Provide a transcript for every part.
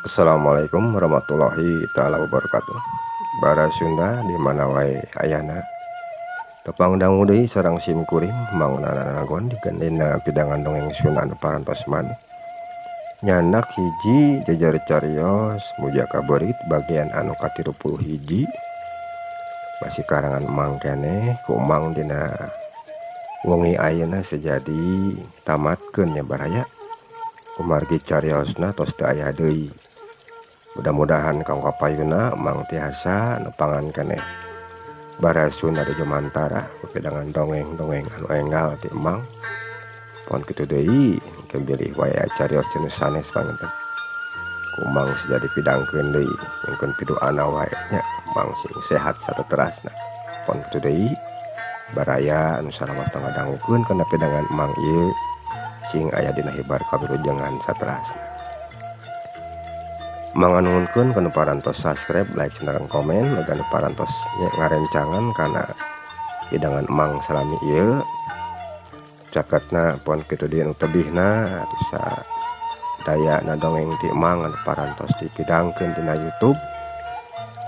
Assalamualaikum warahmatullahi taala wabarakatuh. Bara Sunda di mana wae ayana. Tepang dangu deui sareng sim kuring Mang Nanagon dina pidangan dongeng Sunda anu parantos maneh. Nyanak hiji jejer carios Mujaka Beurit bagian anu ka-31 masih karangan Mang keneh ku Mang dina wengi ayeuna sejadi tamatkeun nya baraya. Kumargi cariosna tos teu aya deui. Mudah-mudahan kanggo kapayunna Mang tiasa nepangan keneh bara Sunda di Jumantara pidangan dongeng-dongeng anu enggal ti Mang. Pon kitu deui engke bilih wae carios nu sanes panginten. Ku Mang sejadi pidangkeun deui nyungkeun piduana wae nya Mang sing sehat sateterasna. Pon kitu deui baraya anu salawas ngadangukeun kana pidangan Mang ieu sing aya dina hibar kawilujengan saterasna. Mang nganuhunkeun kana parantos subscribe, like, sareng komen, mega nu parantos ngarencangan kana hidangan Mang salami ieu. Caketna pon kitu deui nu tebihna bisa daya na dongeng ti Mang anu parantos dipidangkeun dina YouTube.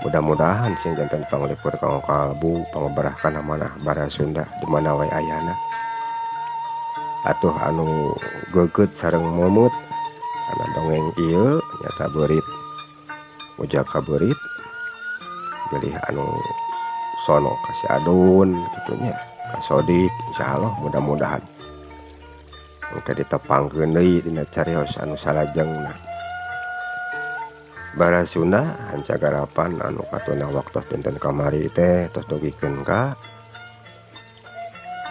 Mudah-mudahan sing janten panglipur kanggo kalbu pangobrah kana manah bara Sunda di mana wae ayana. Atuh anu geugeut sareng momut kana dongeng ieu nyata beurit Mujaka Beurit bilih anu sono kasih adun kitu nya ka Sodik insyaallah mudah-mudahan engke ditepangkeun deui dina carios anu salajengna. Bara Sunda hancagarapan anu katuna waktos dinten kamari teh tos dugikeun ka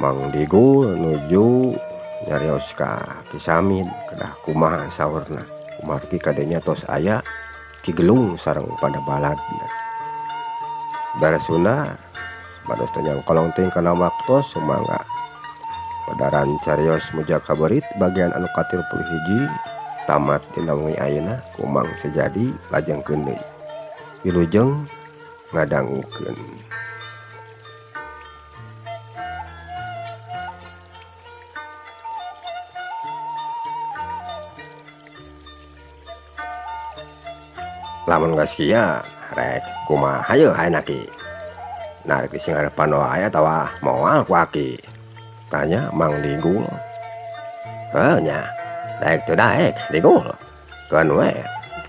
Mang Digul nuju nyarios ka Ki Samid kedah kumaha saurna kumargi kadenya tos aya Ki Gelung sareng pada baladna. Bara Sunda bados teh nyangkolong teuing kana waktos sumangga padaran carios Mujaka Beurit bagian anu ka-31 tamat dina wengi ayeuna ku Mang Sejadi lajengkeun deui. Wilujeng ngadangukeun. Lamun geus kieu rek kumaha yeuh ayeuna ki? Nah rek disingharepan wae atawa moal ku aki? Tanya Mang Digul. Heuh nya, daek teu daek Digul. Keun we,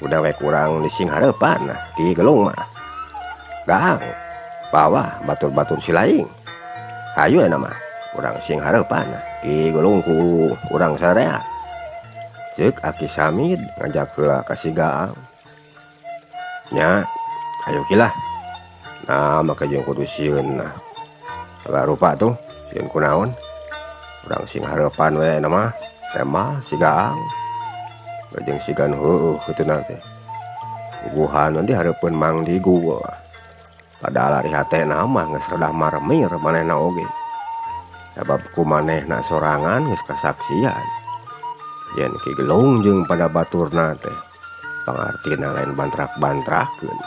udah we kurang disingharepan Ki Gelung mah. Gang, bawa batur-batur si laing. Hayu ayeuna mah urang singharepan Ki Gelung ku urang sararea. Ceuk Aki Samid ngajak heula ka si Gaang. Nya, ayo kilah. Nah, make jeung kudu sieun nah. Sagala rupa tuh, sieun kunaon. Urang sing hareupan we na mah, tema si Gaang. Jeung si Gan heueuh kitu na teh. Puguhan di hareupeun Mang Digul. Padahal ari hatena mah geus redah marmir manehna oge. Sabab ku manehna sorangan geus kasaksian. Yen Ki Gelung jeung pada baturna teh pangartina lain bantrak-bantrakeun.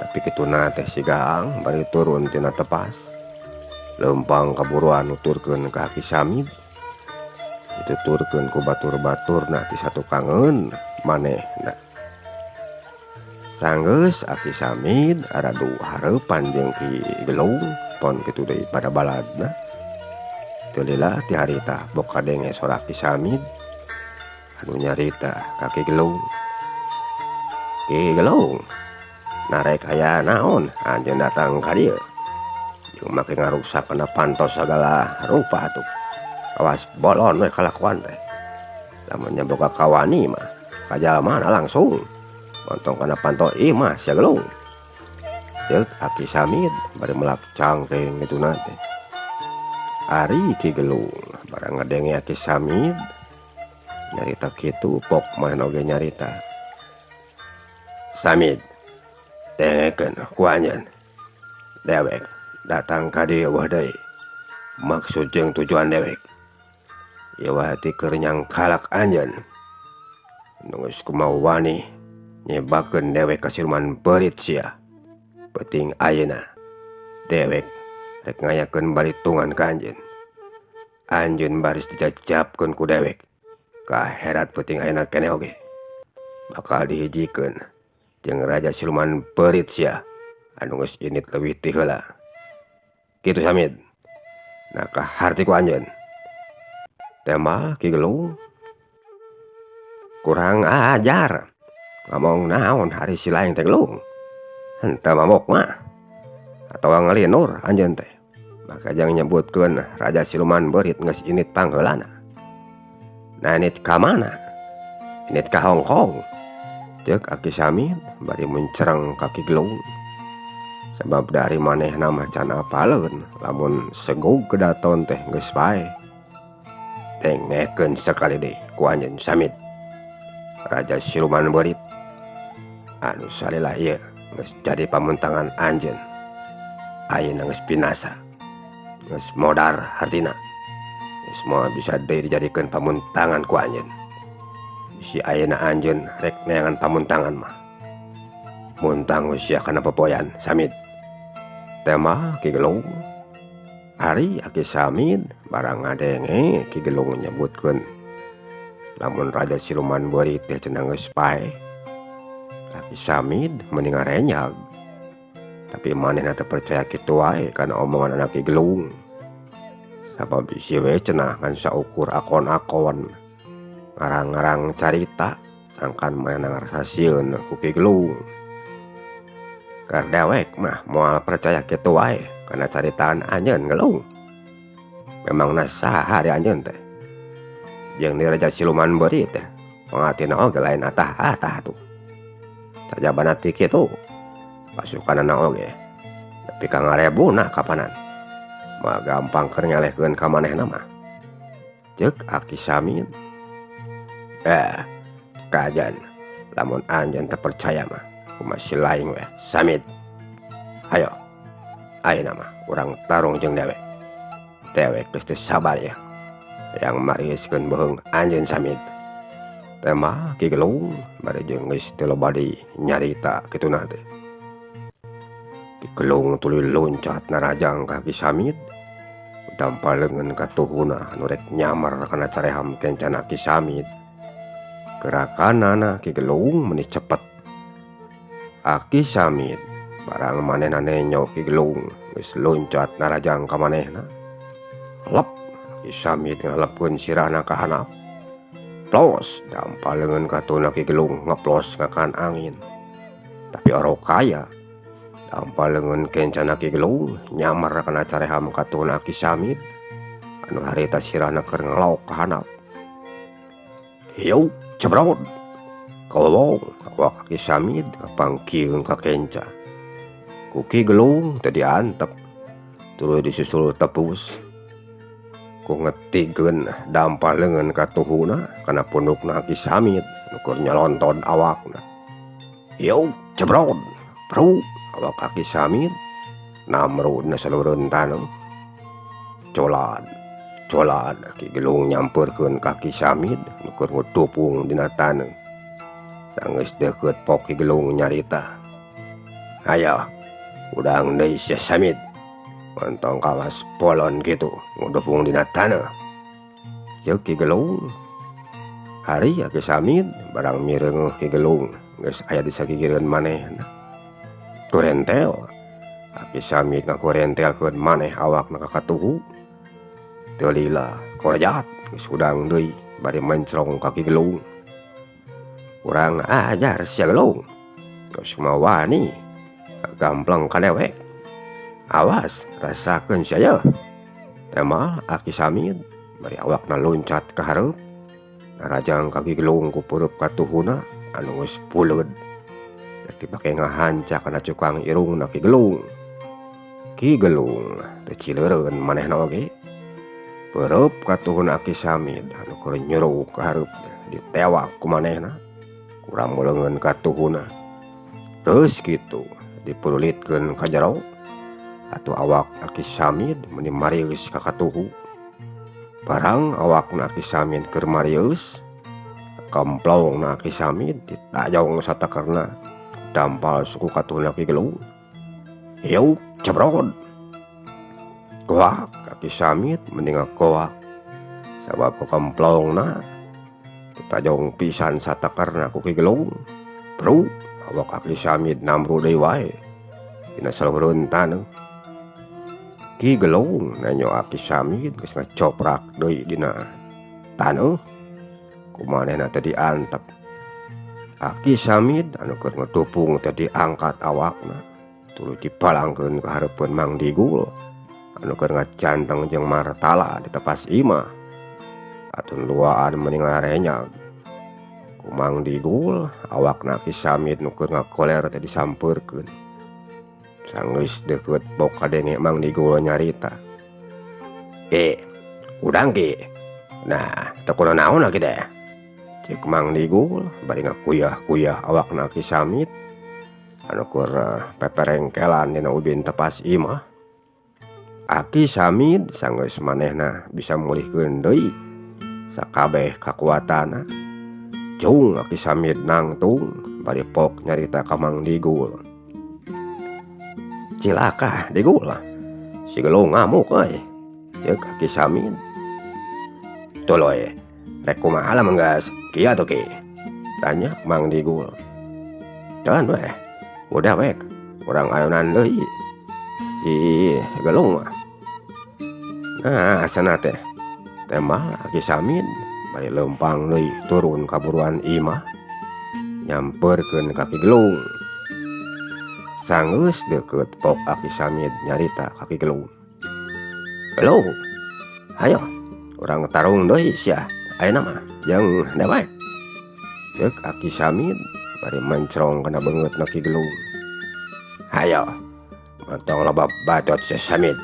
Tapi kituna teh si Gaang bari turun tina tepas. Leumpang kaburuan nuturkeun ka Ki Samid. Dituturkeun ku batur-baturna ti satukangeun manehna. Sanggeus Aki Samid aradu hareupan jeung Ki Gelung pon kitu deui pada baladna. Teu lila ti harita bok kadenge sora Ki Samid anu nyarita ka Ki Gelung. Ki Gelung narek aya naon anjeun datang ka dieu jeung make ngarusak kana pantos sagala rupa atuh. Awas bolon we kalakuan teh. Lamun nya boga kawani mah ka jalmana langsung montong kana panto imah sia Gelung. Ceuk Aki Samid bari melak cangkeng kituna teh. Ari Ki Gelung barang ngadenge Aki Samid nyarita kitu pok manehna oge nyarita. Samid dengekeun ku anjeun. Dewek datang ka dieu weuh deui. Maksud jeung tujuan dewek ieu wae ti keur nyangkalak anjeun. Nu geus kumaha wani nyebakeun dewek ka siluman beurit sia. Peuting ayeuna dewek rek ngayakeun balitungan ka anjeun. Anjeun baris dijajabkeun ku dewek. Kaherat peuting ayeuna keneh oge. Bakal dihijikeun jeung raja siluman beurit sia anu geus indit leuwih ti heula. Kitu Samid. Nah kaharti ku anjeun. Tembal Ki Gelung. Kurang ajar. Ngomong naon ari si laing teh Gelung. Henteu mabok mah. Atawa ngalinur anjeun teh. Maka jang nyebutkeun raja siluman beurit geus indit pangheulana. Nah indit ka mana? Indit ka Hongkong. Ceuk Aki Samid bari mencereng ka Ki Gelung. Sabab dari manehna mah can apaleun lamun segog kedaton teh geus paeh. Dengekeun sakali deui ku anjeun Samid. Raja siluman beurit anu salila ieu geus jadi pamuntangan anjeun. Ayeuna geus binasa. Geus modar hartina. Geus moal bisa deui dijadikeun pamuntangan ku anjeun. Bisi ayeuna anjeun rek neangan pamuntangan mah. Muntang we sia kana popoyan Samid. Tema Ki Gelung. Ari Aki Samid barang ngadenge Ki Gelung nyebutkeun lamun raja siluman beurit teh cenah geus paeh. Aki Samid meni ngarenyag. Tapi manehna teu percaya kitu wae kana omongan anak Ki Gelung. Sabab bisi we cenah ngan saukur akon-akon ngarang-ngarang carita sangkan manehna ngarasa sieun ku Ki Gelung. Keur dewek mah moal percaya kitu wae kana caritaan anjeun Gelung. Memangna saha ari anjeun teh? Jeung ni raja siluman beurit teh pangatina oge lain atah-atah tuh. Sajabana ti kitu pasukanana oge nepi ka ngarebuna kapanan. Moal gampang keur ngelehkeun ka manehna mah. Ceuk Aki Samid. Kajan lamun anjeun teu percaya mah kumaha si laing we Samid. Hayo ayeuna mah urang tarung jeung dewek. Dewek geus teu sabar ya. Hayang mariuskeun beuheung anjeun Samid. Tema Ki Gelung bari jeung geus teu loba deui nyarita kituna teh. Ki Gelung tuluy loncat narajang ka Ki Samid. Dampal leungeun katuhuna anu rek nyamar kana careham kencana Ki Samid. Gerakanana Ki Gelung meni cepet. Aki Samid barang manehna nenyo Ki Gelung geus loncat narajang ka manehna. Lep Aki Samid ngalepkeun sirahna ka handap. Plos dampal leungeun katuhuna Ki Gelung ngeplos ngakan angin. Tapi orok kaya dampal leungeun kencana Ki Gelung nyamar kana careham katuhuna Aki Samid anu harita sirahna keur ngelok ka handap. Hiu cebrod kawong awak Aki Samid kapangkieun ka kenca. Ku Ki Gelung teu diantep tuluy disusul tepus. Ku ngetigeun dampal leungeun katuhuna kana pundukna Aki Samid nu keur nyalonton awakna. Hiu cebrod pruk awak Aki Samid namrud na salureun taneuh. Colad colad Ki Gelung nyampeurkeun ka Ki Samid nu keur ngudupung dina taneuh. Sanggeus deukeut pok Ki Gelung nyarita. Hayo udang deui sia Samid. Entong kawas polon kitu ngudupung dina taneuh. Ceuk Ki Gelung. Ari Aki Samid barang mireungeuh Ki Gelung geus aya di sagigireun manehna. Kurentel Aki Samid ngakurentelkeun maneh awakna ka katuhu. Teu lila korejat geus hudang deui bari mencrong ka Ki Gelung. Kurang ajar sia Gelung. Geus kumaha wani gamplang ka dewek. Awas rasakeun sia yeuh. Temal Aki Samid bari awakna loncat ka hareup. Narajang ka Ki Gelung ku peureub katuhuna anu geus puleud. Rek dipake ngahanca kana cukang irungna Ki Gelung. Ki Gelung teu cileureun manehna oge. Peureub katuhuna Aki Samid anu keur nyuruk ka hareup ditewak ku manehna. Kurang leungeun katuhuna. Geus kitu dipurulitkeun ka jero. Atuh awak Aki Samid meni marius ka katuhu. Barang awakna Aki Samid keur marius, kamplongna Aki Samid ditajong satakerna dampal suku katuhuna Ki Gelung. Hiu cebrod. Goak Aki Samid meni ngagoak. Sabab kakamplongna Ditajong pisan satakerna ku Ki Gelung. Bru, awak Aki Samid namru deui wae dina saluhureun taneuh. Ki Gelung nenjo Aki Samid geus ngacoprak deui dina taneuh. Ku manehna teh diantep. Aki Samid anu keur ngadupung teh diangkat awakna tuluy dipalangkeun ka hareupeun Mang Digul anu keur ngacanteng jeung Martala di tepas imah. Atun luaan meni ngarenyag. Ku Mang Digul awakna Aki Samid nu keur ngakoler teh disampeurkeun. Sanggeus deukeut bok kadenge Mang Digul nyarita. "Ki, udang ki. Nah, teu kunaon lagi teh." Ceuk Mang Digul bari ngakuyah-kuyah awakna Aki Samid anu keur peperengkelan dina ubin tepas imah. Aki Samid sanggeus manehna bisa mulihkeun deui sakabeh kakuatanna. Jung Aki Samid nangtung bari pok nyarita ka Mang Digul. "Cilaka Digul, si Gelung ngamuk euy," ceuk Aki Samid. "Tuluy rek kumaha lamun geus kieu atuh Ki?" tanya Mang Digul. "Keun weh, udah wek, urang ayunan deui si Gelung mah." "Nah, asana teh," tembal Aki Samid bari leumpang deui turun ka buruan imah nyamperkeun ka Ki Gelung. Sanggeus deukeut pok Aki Samid nyarita ka Ki Gelung. "Gelung, hayo urang tarung deui sia ayeuna mah jeung dewek," ceuk Aki Samid bari mencrong kana beungeutna Ki Gelung. "Hayo, montong loba bacot sia Samid.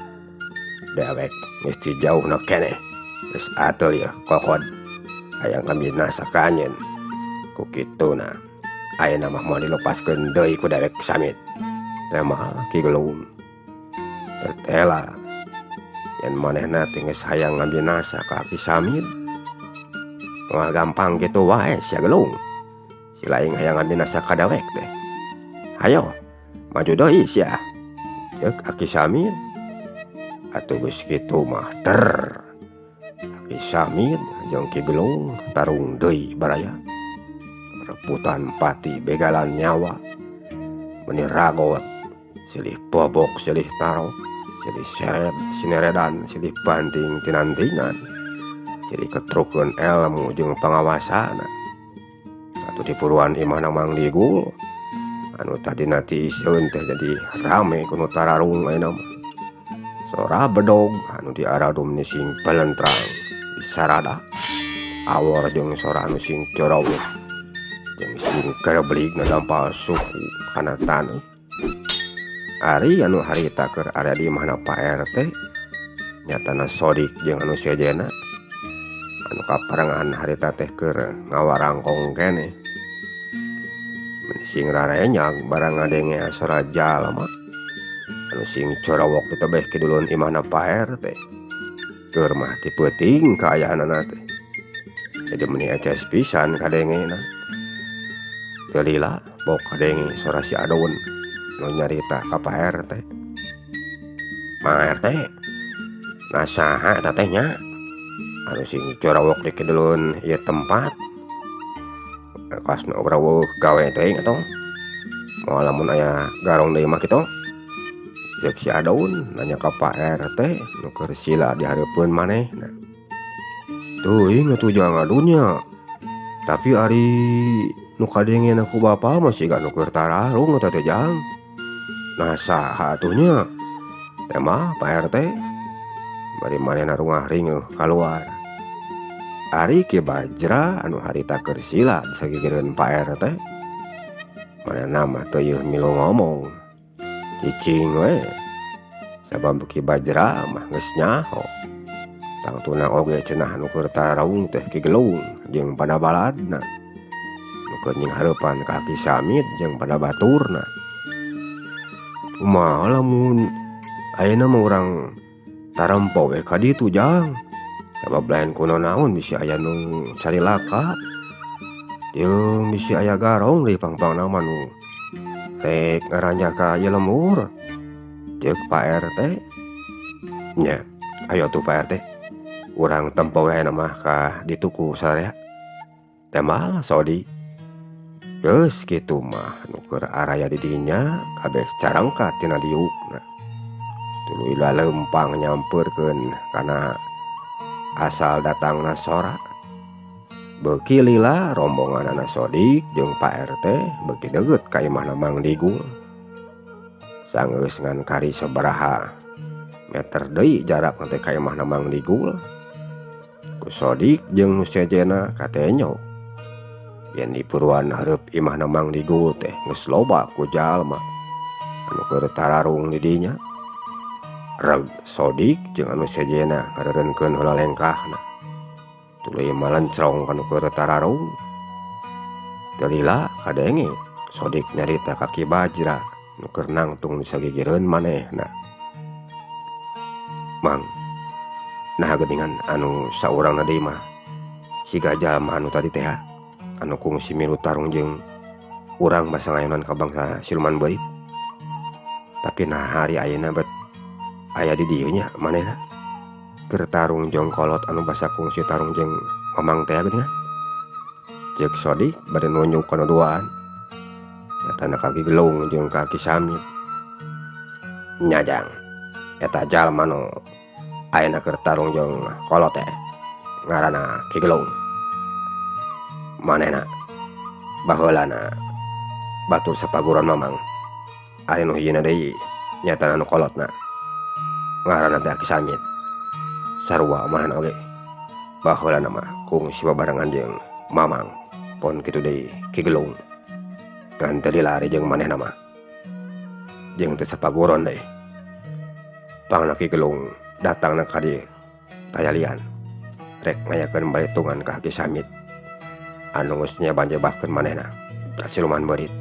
Dewek geus ti jauhna keneh geus ateul ieu kokod hayang kabinasa ka anjeun. Ku kituna ayeuna mah moal dilepaskeun deui ku dewek Samid," tembal Ki Gelung. Tetela yen manehna teh geus hayang ngabinasa ka Aki Samid. Moal gampang kitu wae sia Gelung. Si laing hayang ngabinasa ka dewek teh. Hayo, maju deui sia, ceuk Aki Samid. Atuh geus kitu mah ter Aki Samid jeung Ki Gelung tarung deui baraya. Rebutan pati begalan nyawa. Meni ragot, silih bobok, silih tarok, silih seret sineredan, silih banting tinantingan, silih ketrukeun elmu jeung pangawasana. Atuh di buruan imahna Mang Digul anu tadina tiiseun teh jadi rame ku nu tararung ayeuna mah. Sora bedog anu diaradum ni sing balentrang disarada awor jeung sora anu sing corowok jeung sing gareblig nadampal suku kana taneuh. Ari anu harita keur aya di imahna Pak RT nyatana Sodik jeung anu sejenna anu kaparengan harita teh keur ngawarangkong keneh. Meni sing rarenyag barang ngadenge sora jalma anu sing corowok ditebeh kidulun imahna Pak RT. Keur mah ti peuting kaayaanana teh. Jadi meni eces pisan kadengena. Teu lila bok kadenge sora si Adun nu nyarita ka Pak RT. "Mang RT, nah saha eta teh nya anu sing corowok di kidulun ieu tempat? Kawas nu rawuh gawe teuing atuh. Moal lamun aya garong deui mah kitu." Ceuk si Adun nanya ka Pak RT nu keur sila di hareupeun manehna. "Teuing atuh jang Adun nya. Tapi ari nu kadengena ku bapa mah siga nu keur tararung eta teh jang. Nah saha atuh nya?" tembal Pak RT bari manehna rungah ringeuh kaluar. Ari Ki Bajra anu harita keur sila sagigireun Pak RT manehna mah teu milu ngomong. Cicing we sabab Ki Bajra mah geus nyaho. Tangtuna oge cenah nu keur tararung teh Ki Gelung jeung padabaladna nu keur nyinghareupan ka Aki Samid jeung pada baturna. "Kumaha lamun ayeuna mah urang tarempo we ka ditu jang? Sabab lain kunaon bisi aya nu carilaka jeung bisi aya garong deui pang-pangna mah nu rek ngaranjah ka ieu lembur," ceuk Pak RT. "Nya, ayo atuh Pak RT, urang tempo we ayeuna mah ka ditu ku sararea," Tembal Sodik. Geus kitu mah nu keur araya di dinya kabeh carangkat tina diukna. Tuluy laleumpang nyampeurkeun kana asal datangna sora. Beuki lila rombonganana Sodik jeung Pak RT beuki deukeut ka imahna Mang Digul. Sanggeus ngan kari sabaraha meter deui jarak teh ka imahna Mang Digul. Ku Sodik jeung nu sejenna katenyo. Yen dipuruan hareup imahna Mang Digul teh geus loba ku jalma anu keur tararung di dinya. Reg Sodik jeung anu sejenna ngareureunkeun heula lengkahna. Tuluy malencrong ka nu keur tararung. Teu lila kadenge Sodik nyarita ka Ki Bajra nu keur nangtung di sagigireun manehna. Mang, naha geuningan anu saurangna deui mah siga jalma anu tadi teh anu kungsi milu tarung jeung urang basa ngayonan ka bangsa siluman beurit. Tapi naha hari ayeuna bet aya di dieu nya manehna keur tarung jeung kolot anu basa kungsi tarung jeung Mamang teh geuningan. Ceuk Sodik bade nunjuk kana duaan. Nyatana ka Ki Gelung jeung ka Ki Samit. Nya jang, eta jalma nu ayeuna keur tarung jeung kolot teh ngaranna Ki Gelung. Manehna baheulana batur sapaguron Mamang. Ari nu hijina deui nyatana nu kolotna ngaranna teh Ki Samit. Sarua manehna oge baheulana mah kungsi babarengan jeung Mamang pon kitu deui Ki Gelung. Ngan teu lila ari jeung manehna mah jeung teu sapaguron deui. Pangna Ki Gelung datangna ka dieu tayalian rek ngayakeun balitungan ka Ki Samit anu geus nyeban-jebahkeun manehna ka siluman beurit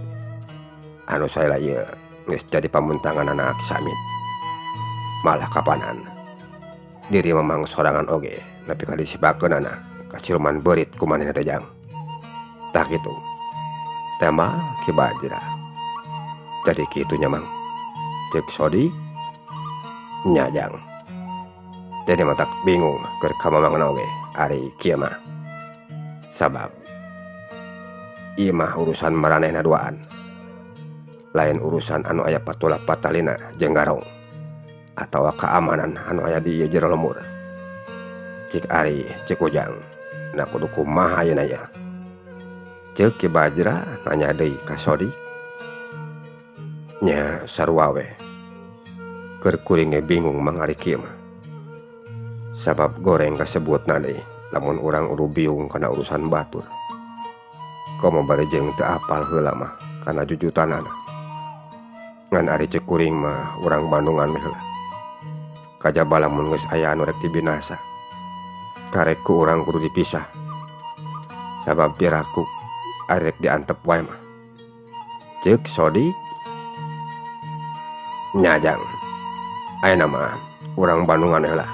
anu salila ieu geus jadi pamuntanganana Ki Samit. Malah kapanan diri Mamang sorangan oge nepi ka disibakeunana ka siluman beurit ku manehna teh jang. Tah kitu tembal Ki Bajra. Jadi kitu nya Mang, ceuk Sodik. Nya jang, jadi matak bingung keur ka Mamangna oge ari kieu mah. Sabab ieu mah urusan maranehna duaan, lain urusan anu aya patula patalina jeung garong atawa keamanan anu aya di ieu jero lembur. Cik ari ceuk Ujang, na kudu kumaha ayeuna ya? Ceuk Ki Bajra nanya deui ka Sodik. Nya sarua we, keur kuring ge bingung mang ari kieu mah. Sabab goreng kasebutna deui lamun urang urubiung kana urusan batur. Komo bari jeung teu apal heula mah kana jujutanana. Ngan ari ceuk kuring mah urang Bandungan we heula. Kajaba lamun geus aya anu rek dibinasa, karek ku urang kudu dipisah. Sabab piraku ari rek diantep wae mah. Ceuk Sodik. Nya jang, ayeuna mah urang Bandungan heula.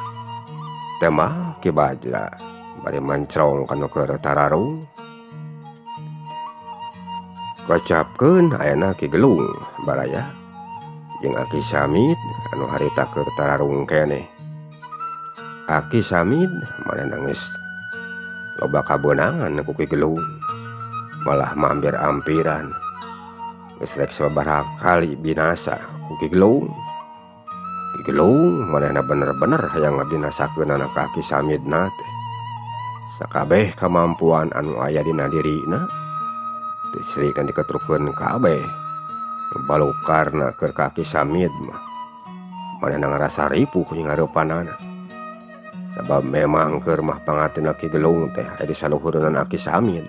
Tembal Ki Bajra bari mancrong ka nu keur tararung. Kocapkeun ayeuna Ki Gelung baraya jeung Aki Samit anu harita keur tararung keneh. Aki Samit manehna geus loba kabeunangan ku Ki Gelung, malah mampir-ampiran. Geus rek sababaraha kali binasa ku Ki Gelung. Ki Gelung manehna bener-bener hayang ngabinasakeunana ka Aki Samidna teh. Sakabeh kamampuan anu aya dina dirina teu sirikna diketrukeun kabeh. Balukarna keur ka Aki Samid mah manehna ngarasa ripuh jeung hareupanana. Sabab memang keur mah pangartina Ki Gelung teh aya di saluhureunana Aki Samid.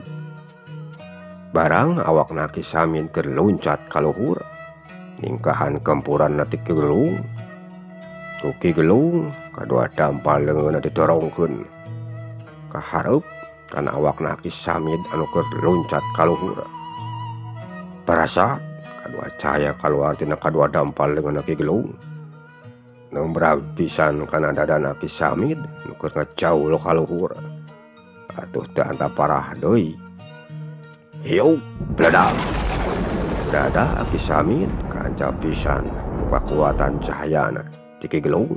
Barang awakna Aki Samid keur luncat ka luhur, ningkahan gempuranna ti Ki Gelung. Ku Ki Gelung kadua dampal leungeunna didorongkeun ka hareup kana awakna Aki Samid anu keur luncat ka luhur. Barasa kadua cahaya kaluar tina kadua dampal leungeunna Ki Gelung. Nombrag pisan kana dadana Aki Samid nu keur ngajaul ka luhur. Atuh teu antap parah deui. Hiup bledag. Dada Aki Samid kancap pisan kakuatan cahayana ti Ki Gelung.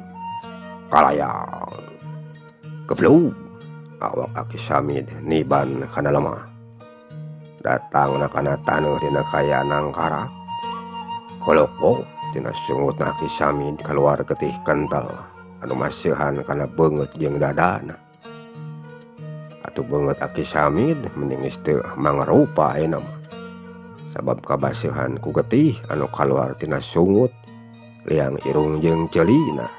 Kalayang. Geblug awak Aki Samid niban kana lemah. Datangna kana taneuh dina kaayaan nangkarak. Kolokok tina sungutna Ki Samid kaluar getih kental anu maseuhan kana beungeut jeung dadana. Atuh beungeut Aki Samid mending geus teu mangrupa ayeuna mah. Sabab kabaseuhan ku getih anu kaluar tina sungut liang irung jeung ceulina.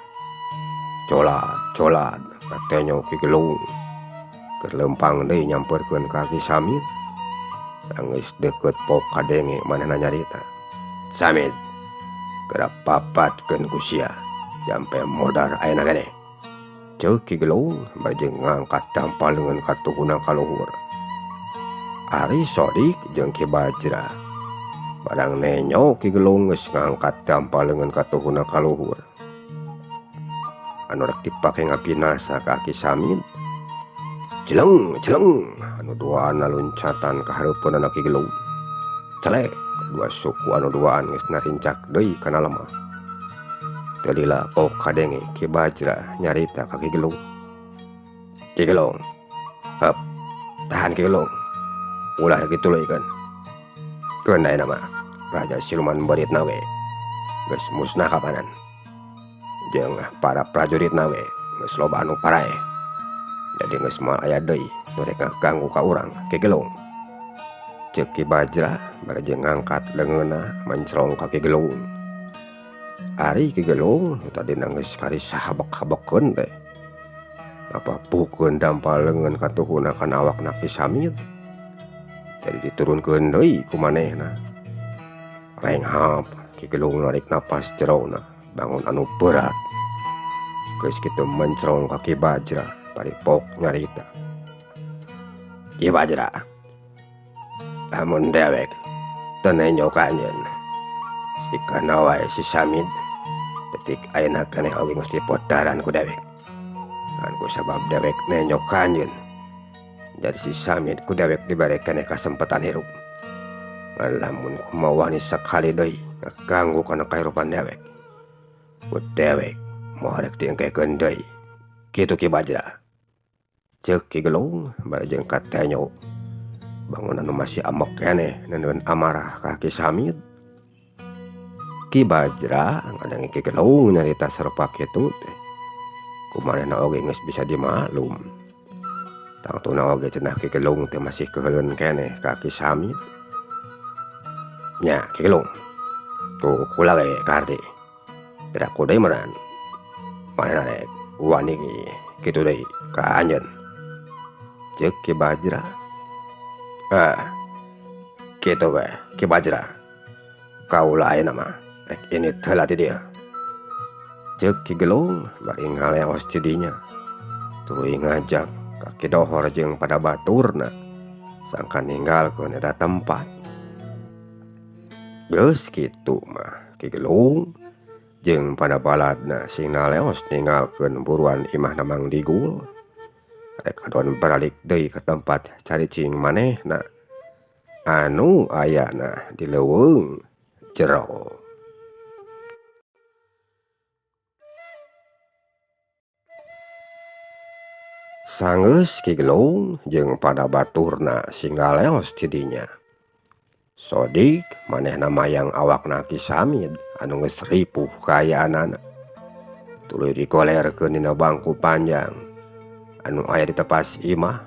Colad colad katenyo Ki Gelung keur leumpang deui nyamperkeun ka Ki Samid. Sanggeus deukeut pok kadenge manehna nyarita. Samid geura papatkeun ku sia jampe modar ayeuna keneh. Ceuk Ki Gelung bari jeung ngangkat dampal leungeun katuhuna ka luhur. Ari Sodik jeung Ki Bajra barang nenyo Ki Gelung geus ngangkat dampal leungeun katuhuna ka luhur. Anu rek dipake ngabinasa ka Ki Samid. Jeleng jeleng anu duaan luncatan ka hareupeunana Ki Gelung. Celek dua suku anu duaan geus narincak deui kana lemah. Teu lila pok kadenge Ki Bajra nyarita ka Ki Gelung. Ki Gelung, heup, tahan Ki Gelung. Ulah rek dituluykeun. Keun ayeuna mah raja siluman beuritna we geus musnah kapanan. Jeung para prajuritna we geus loba anu paraeh. Jadi geus moal aya deui nu rek ngaganggu ka urang Ki Gelung. Ceuk Ki Bajra bari jeung ngangkat leungeunna mencrong ka Ki Gelung. Ari Ki Gelung nu tadina geus karisahabek-habekeun teh. Ngapapuhkeun dampal leungeun katuhuna kana awakna Ki Samid. Jadi diturunkeun deui ku manehna. Renghap Ki Gelung narik napas jerona bangun anu berat. Geus kitu mencrong ka Ki Bajra bari pok nyarita. Ki Bajra, lamun dewek teu nenjo ka anjeun, sikana wae si Samid detik ayeuna keneh oge geus dipodaran ku dewek. Ngan ku sabab dewek nenjo ka anjeun, jadi si Samid ku dewek dibere keneh kasempatan hirup. Ngan lamun kumaha wani sakali deui ngaganggu kana kahirupan dewek, ku dewek moal rek diengkekeun deui. Kitu Ki Bajra. Ceuk Ki Gelung bari jeung katenyo bangunan nu masih amok keneh neundeun amarah ka Ki Samid. Ki Bajra ngadenge Ki Gelung nyarita sarupa kitu teh. Ku manehna oge geus bisa dimaklum. Tangtuna oge cenah Ki Gelung teh masih keuheuleun keneh ka Ki Samid. Nya Ki Gelung, ku kula we kaharti. Piraku deui meureun manehna rek wani kitu deui ka anjeun. Ceuk Ki Bajra. Kitu we Ki Bajra. Kaula ayeuna mah rek indit heula ti dieu. Ceuk Ki Gelung bari ngaleos ti dinya. Tuluy ngajak ka Ki Dohor jeung pada baturna sangkan ninggalkeun eta tempat. Geus kitu mah Ki Gelung jeung pada baladna sing naleos ninggalkeun buruan imahna Mang Digul. Rek kadon baralik deui ka tempat caricing manehna anu ayana di leuweung jero. Sanggeus Ki Gelung jeung pada baturna sing ngaleos ti dinya. Sodik manehna mayang awakna Ki Samid anu geus ripuh kaayaanana. Tuluy digolerkeun dina bangku panjang anu aya di tepas imah.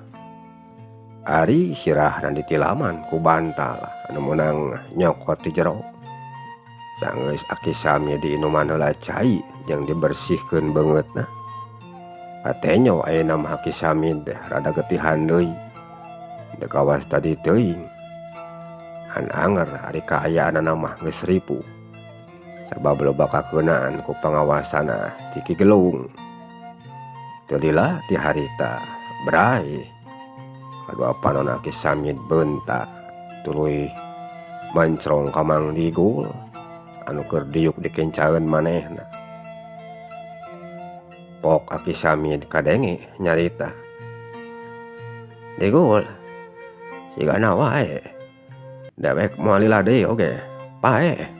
Ari sirahna ditilaman ku bantal anu meunang nyokot ti jero. Sanggeus Aki Samid diinuman heula cai jeung dibersihkeun beungeutna. Katenyo ayeuna mah Aki Samid teh rada getihan deui. Teu kawas tadi teuing. An anger ari kaayaanana mah geus ripuh. Sabab loba kakeunaan ku pangawasana ti Ki Gelung. Teu lila ti harita bray. Kadua panonna Ki Samid beunta tuluy mencrong ka Mang Digul anu keur diuk dikencaeun manehna. Pok Aki Samid kadenge nyarita. Digul, sigana wae. Dewek moal lila deui oge, paeh.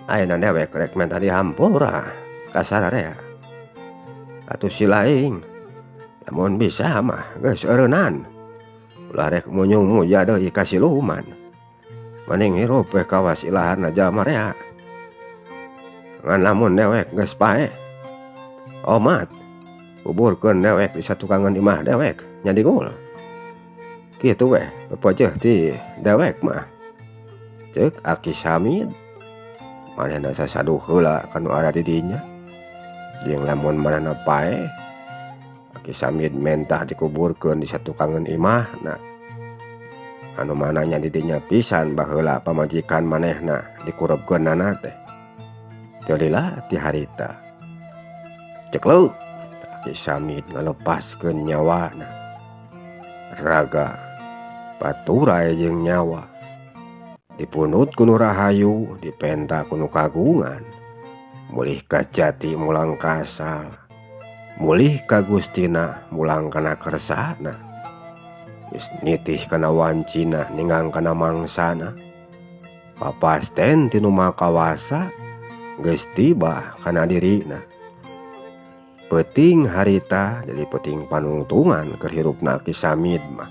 Ayeuna dewek rek menta dihampura ka sararea. Atuh si laing, lamun bisa mah geus eureunnan. Ulah rek munyung muja deui ka siluman. Mending hirup we kawas ilaharna jalma rea. Ngan lamun dewek geus paeh omat kuburkeun dewek di satukangan imah dewek nya digul. Kitu weh pepejeuh ti dewek mah. Ceuk Aki Samid manehna sasaduh heula ka nu aya di dinya. Jeung lamun manehna paeh Aki Samid mentah dikuburkeun di satukangan imahna. Anu mana nya di dinya pisan baheula pamajikan manehna dikurebkeunana teh. Teu lila ti harita. Cekluk Aki Samid ngalepaskeun nyawana. Raga paturay jeung nyawa. Dipunut ku nu rahayu, dipenta ku nu kagungan. Mulih ka jati mulang ka asal, mulih ka Gustina mulang kana kersana. Geus nitih kana wancina ninggang kana mangsana. Papasten ti nu Maha Kawasa geus tiba kana dirina. Peuting harita jadi peuting panungtungan keur hirupna Aki Samid mah.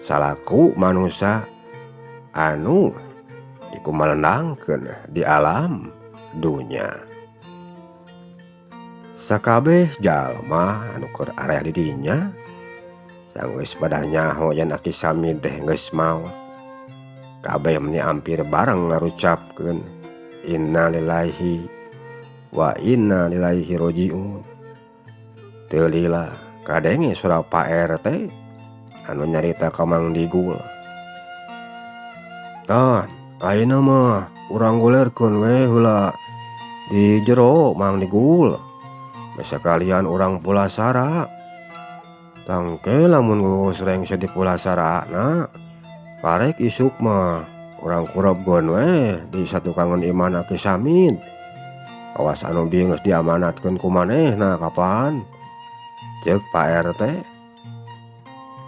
Salaku manusa anu dikumalendangkeun di alam dunya. Sakabeh jalma anu keur area di dinya sanggeus pada nyaho yen Aki Samid teh geus maot. Kabeh meni ampir bareng ngarucapkeun innalillahi wa inna ilaihi rajiun. Teu lila kadenge suara Pak RT anu nyarita ka Mang Digul. Tah, ayeuna mah urang golerkeun we heula di jero Mang Digul. Sakalian urang pulasara. Tangke lamun geus rengse di pulasarana, karek isuk mah urang kurebkeun we di satukangan imahna Ki Samid. Awas anu bieu geus diamanatkeun ku manehna kapan? Ceuk Pak RT.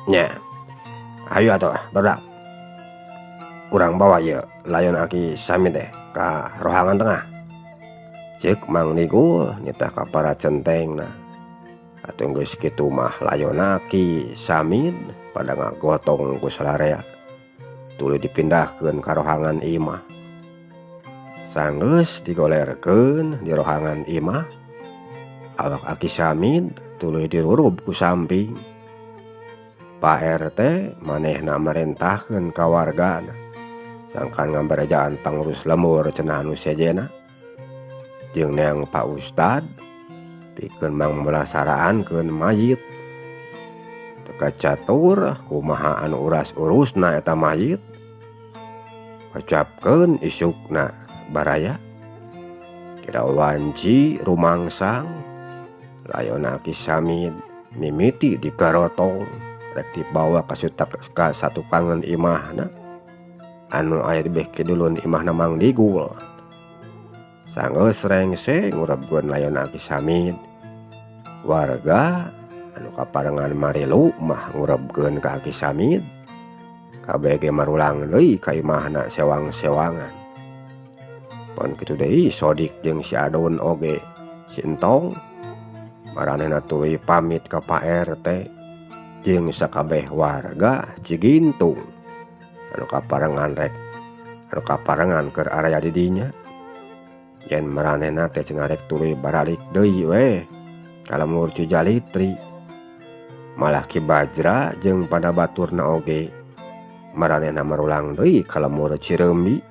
Nya, ayo atuh barudak. Urang bawa ieu layon Aki Samid teh ka rohangan tengah. Ceuk Mang Digul nitah ka para centengna. Atuh geus kitu mah layon Aki Samid pada ngagotong ku salarea. Tuluy dipindahkeun ka rohangan imah. Sanggeus digolerkeun di rohangan imah, awak Aki Samid tuluy dirurub ku samping. Pak RT manehna marentahkeun ka wargana sangkan ngabarejaan pangurus lembur cenah anu sejenna jeung neang Pak Ustad pikeun mangmulasaraankeun mayit. Teu kacatur kumaha anu uras-urusna eta mayit. Ucapkeun isukna baraya kira wanci rumangsang layon Aki Samid mimiti digarotong rek dibawa ka satukangan imahna anu aya di beh kidulun imahna Mang Digul. Sanggeus rengse ngurebkeun layon Aki Samid, warga anu kaparengan marilu mah ngurebkeun ka Aki Samid. Kabeh ge marulang deui ka imahna sewang-sewangan. Pon kitu deui Sodik jeung si Adon oge si Entong maranehna tuluy pamit ka Pak RT jeung sakabeh warga Cigintung anu kaparengan rek anu kaparengan keur area di dinya. Yen maranehna teh cenah rek tuluy baralik deui we ka lembur Cijalitri. Malah Ki Bajra jeung pada baturna oge maranehna marulang deui ka lembur Cireumbi.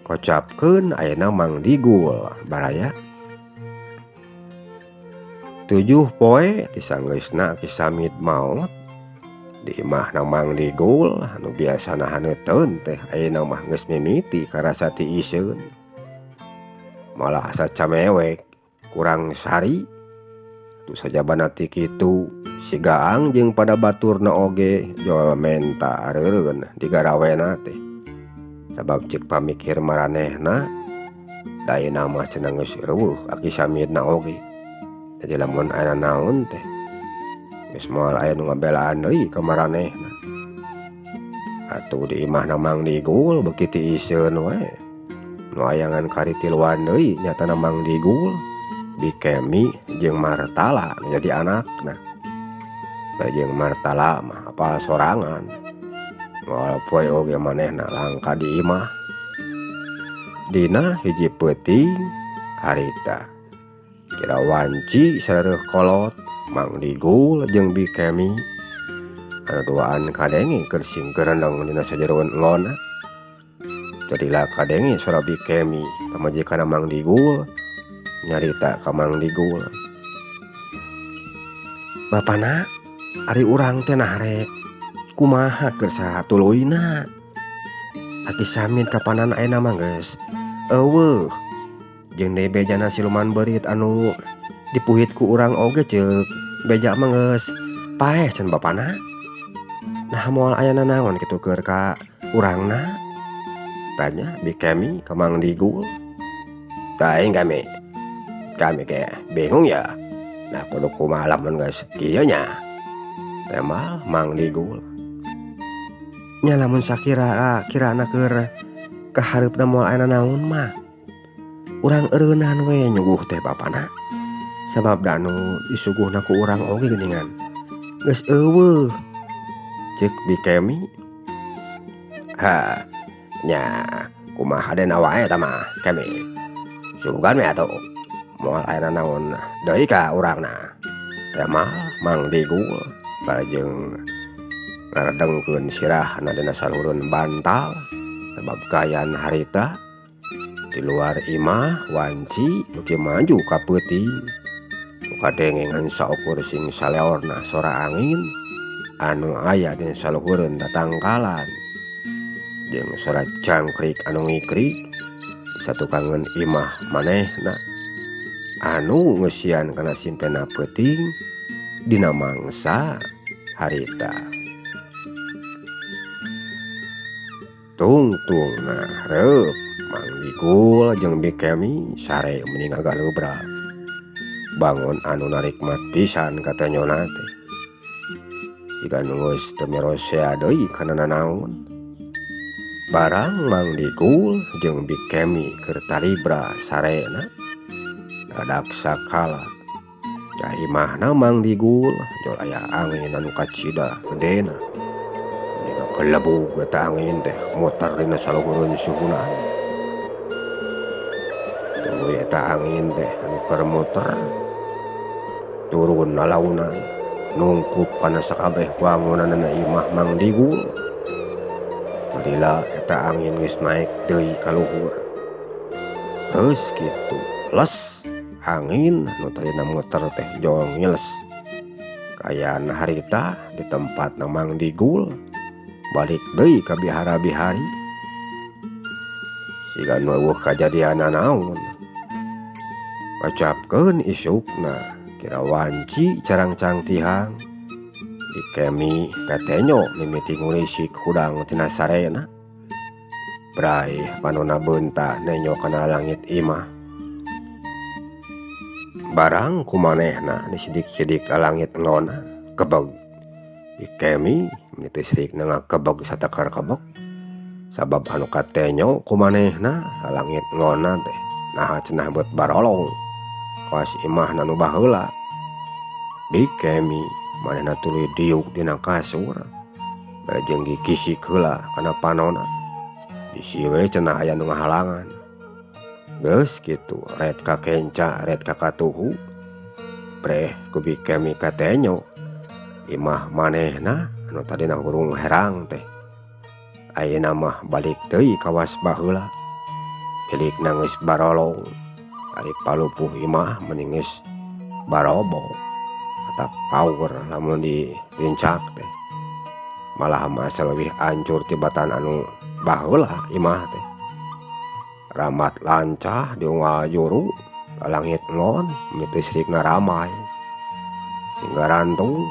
Kocapkeun ayeuna Mang Digul baraya. 7 poe ti sanggeusna Ki Samid maot di imahna Mang Digul anu biasana haneuteun teh ayeuna mah geus mimiti karasa tiiseun. Malah asa camewek kurang sari. Atuh sajabana ti kitu si Gaang jeung pada baturna oge jol menta areureun digarawena teh. Sabab ceuk pamikir maranehna da ayeuna mah cenah geus eueuh Aki Samidna oge. Jadi lamun aya naon teh geus moal aya nu ngabelaan deui ka maranehna. Atuh di imahna Mang Digul beuki tiiseun we. Nu ayangan kari tiluan deui nyatana Mang Digul, Bikemi jeung Martala nu jadi anakna. Bari jeung Martala mah apal sorangan. Moal poe oge manehna langka di imah. Dina hiji peuting harita kira wanci sareuh kolot Mang Digul jeung Bi Kemi anu duaan kadenge keur singkerendeng dina sajeroeun elona. Jadila kadenge sora Bi Kemi pamajikanna Mang Digul nyarita ka Mang Digul. Bapana ari urang teh nah rek kumaha keur satuluyna. Aki Samin kapanan ayeuna mah geus eueuh jeung deui bejana siluman beurit anu dipuhit ku urang oge ceuk beja mah geus paeh cenah bapana. Nah moal aya nanaon kitu keur ka urangna? Tanya Bi Kemi ka Mang Digul. Teuing kami. Kami ge bingung ya. Nah kudu kumaha lamun geus kieu nya. Temal Mang Digul. Nya lamun sakira kirana keur kahareupna moal aya nanaon mah. Urang eureunnan we nyuguh teh bapana. Sabab da anu disuguhna ku urang oge geuningan geus eueuh. Ceuk Bi Kemi. Ha nya kumaha dena wae eta mah Kemi. Sugan we atuh. Moal aya nanaon deui ka urangna. Temal Mang Digul bari jeung ngaredengkeun sirahna dina saluhureun bantal sabab kaayaan harita di luar imah wanci beuki maju ka peuting. Nu kadenge ngan saukur sing saleorna sora angin anu aya dina saluhureun tatangkalan jeung sora jangkrik anu ngikrik satukangeun imah manehna anu ngeusian kana simpena peuting dina mangsa harita. Tungtungna reup Mang Digul jeung Bi Kemi sare meni ngagaleubra. Bangun anu narikmat pisan katenyona teh. Siga nu geus teu mirosea deui kana nanaon. Barang Mang Digul jeung Bi Kemi keur taribra sarena radak sakala. Ka imahna Mang Digul jol aya angin anu kacida gedena. Dina kelebug eta angin teh muter dina saluhureun suhunan. Tuluy eta angin teh anu keur muter turun lalaunan nungkup kana sakabeh wangunanana imah Mang Digul. Tadila eta angin geus naek deui ka luhur. Geus kitu les angin anu tadina muter teh jol ngiles. Kaayaan harita di tempatna Mang Digul balik deui ka bihara-bihari. Siga nu eueuh kajadian nanaon. Kacapkeun isukna kira wanci carangcang tihang. Bi Kemi katenyo mimiti ngurisik hudang tina sarena. Bray panona beunta nenyo kana langit imah. Barang kumanehna disidik-sidik langit ngona kebeg. Bi Kemi mimiti sirikna ngakebeg satakar kebeg. Sabab anu katenyo kumanehna langit ngona teh naha cenah beut barolong kawas imahna nu baheula. Bi Kemi manehna tuluy diuk dina kasur bari jeung gikisik heula kana panona. Bisi we cenah aya nu ngahalangan. Geus kitu ret ka kenca ret ka katuhu. Breh ku Bi Kemi katenyo imah manehna anu tadina hurung herang teh ayeuna mah balik deui kawas baheula. Milikna geus barolong. Ari palupuh imah meni geus barobo atap paur lamun ditincak teh. Malah mah asa leuwih ancur tibatan anu baheula imah teh. Ramat lancah diunggal juru lalangit ngon mimiti sirikna ramai. Singga rantung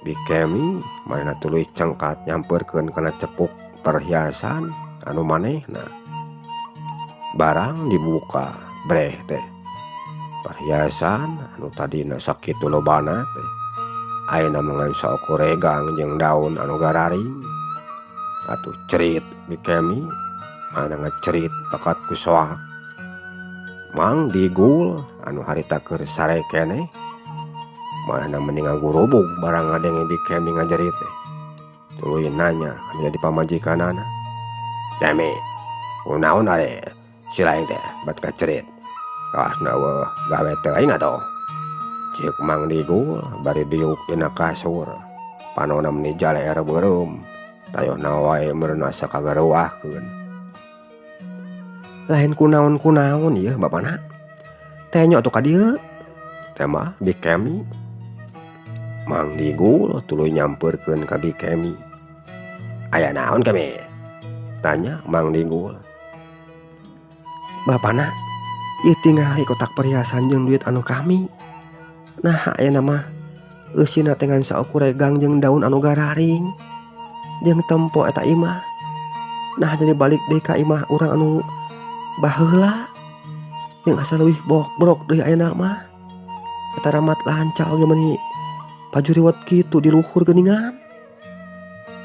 Bi Kemi manehna tuluy cengkat nyampeurkeun kana cepuk perhiasan anu manehna. Barang dibuka breh teh. Perhiasan anu tadina sakitu lobana teh ayeuna mah ngan saukur regang jeung daun anu gararing. Atuh cerit Bi Kemi mana ngecerit bakat ku soak. Mang Digul anu harita keur sare keneh Manehna meni ngagurubug barang ngadenge Bi Kemi ngajerit teh. Tuluy nanya kanu jadi pamajikanana. "Kemi, kunaon ari si laing teh bet kacerit? Kawas eueuh gawe teuing atuh." Ceuk Mang Digul bari diuk dina kasur. Panonna meni jaleer beureum. Tayohna wae meureun asa kagareuwahkeun. Lain kunaon-kunaon ieu bapana. Tenyo atuh ka dieu. Tembah Bi Kemi. Mang Digul tuluy nyampeurkeun ka Bi Kemi. "Aya naon Kemi?" Tanya Mang Digul. "Bapana, ieu tingali kotak perhiasan jeung duit anu kami. Nah ayeuna mah eusina teh ngan saukur regang jeung daun anu gararing jeung tempo eta imah. Nah jadi balik deui ka imah urang anu baheula jeung asa leuwih bobrok deui ayeuna mah. Eta ramat lanca oge meuni pajuriwet kitu di luhur geuningan."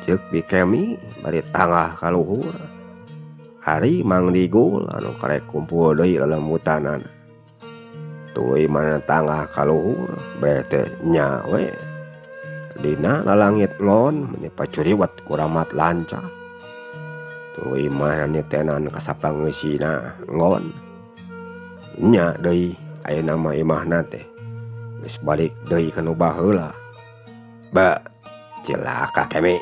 Ceuk Bi Kemi bari tangah ka luhur. Ari Mang Digul anu karek kumpul deui lelembutanana. Tuluy manehna tangah ka luhur breh teh nya we. Dina lalangit ngon meni pacuriwet ku ramat lanca. Tuluy manehna nitenan ka sapangeusina ngon. Nya deui ayeuna mah imahna teh geus balik deui ka nu baheula. Ba, cilaka Kemi.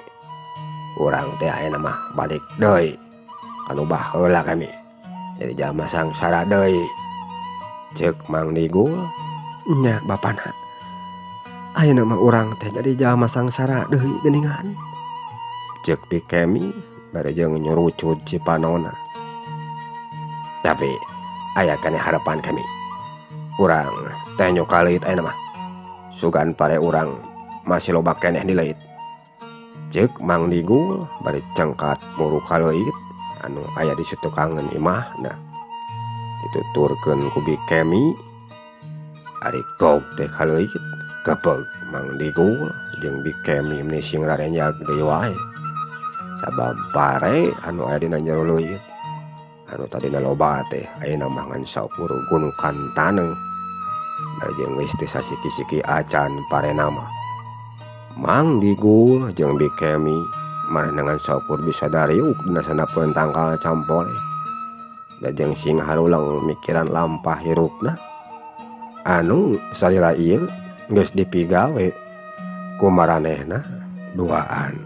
Urang teh ayeuna mah balik deui ka nu baheula Kemi. Jadi jalma sangsara deui. Ceuk Mang Digul. "Nya bapana. Ayeuna mah urang teh jadi jalma sangsara deui geuningan." Ceuk Bi Kemi bari jeung nyurucud cipanona. "Tapi aya keneh harapan Kemi. Urang tenyo ka leuit ayeuna mah. Sugan pare urang masih loba keneh di leuit." Ceuk Mang Digul bari cengkat muru ka leuit anu aya di sutukangeun imahna. Dituturkeun ku Bi Kemi. Ari gog teh ka leuit kepeug Mang Digul jeung Bi Kemi meni sing rarenjag deui wae. Sabab pare anu aya dina jero leuit anu tadina loba teh ayeuna mah ngan saukur gunukan taneuh. Da jeung geus teu sasiki-siki acan parena mah. Mang Digul jeung Bi Kemi manehna ngan saukur bisa dariuk dina sandapeun tangkal campoleh. Da jeung sing haruleng mikiran lampah hirupna anu salila ieu geus dipigawe ku maranehna duaan.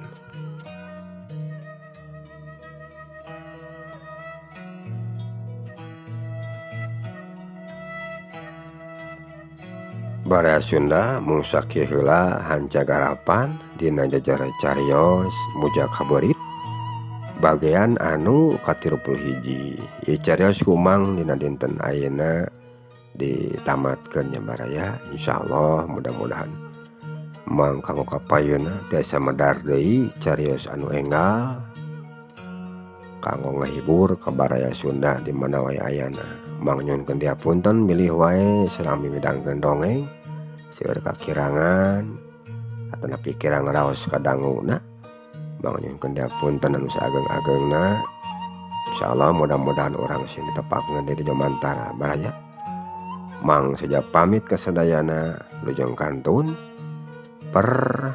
Baraya Sunda mung sakieu heula hanca garapan dina jajar carios Mujak Haberit bagean anu ka-31. Ieu carios kumang dina dinten ayeuna ditamatkeun nya baraya. Insyaallah mudah-mudahan mang kanggo kapayunna tiasa medar deui carios anu enggal kanggo ngahibur ka baraya Sunda di mana wae ayana. Mang nyuhunkeun dihapunten bilih wae salami midangkeun dongeng seueur kakirangan atanapi kirang raos kadanguna. Mang nyuhunkeun dihapunten anu saageng-agengna. Insyaallah mudah-mudahan urang sing ditepakkeun di Jomantara baraya. Mang saja pamit kasadayana lujeng kantun permios.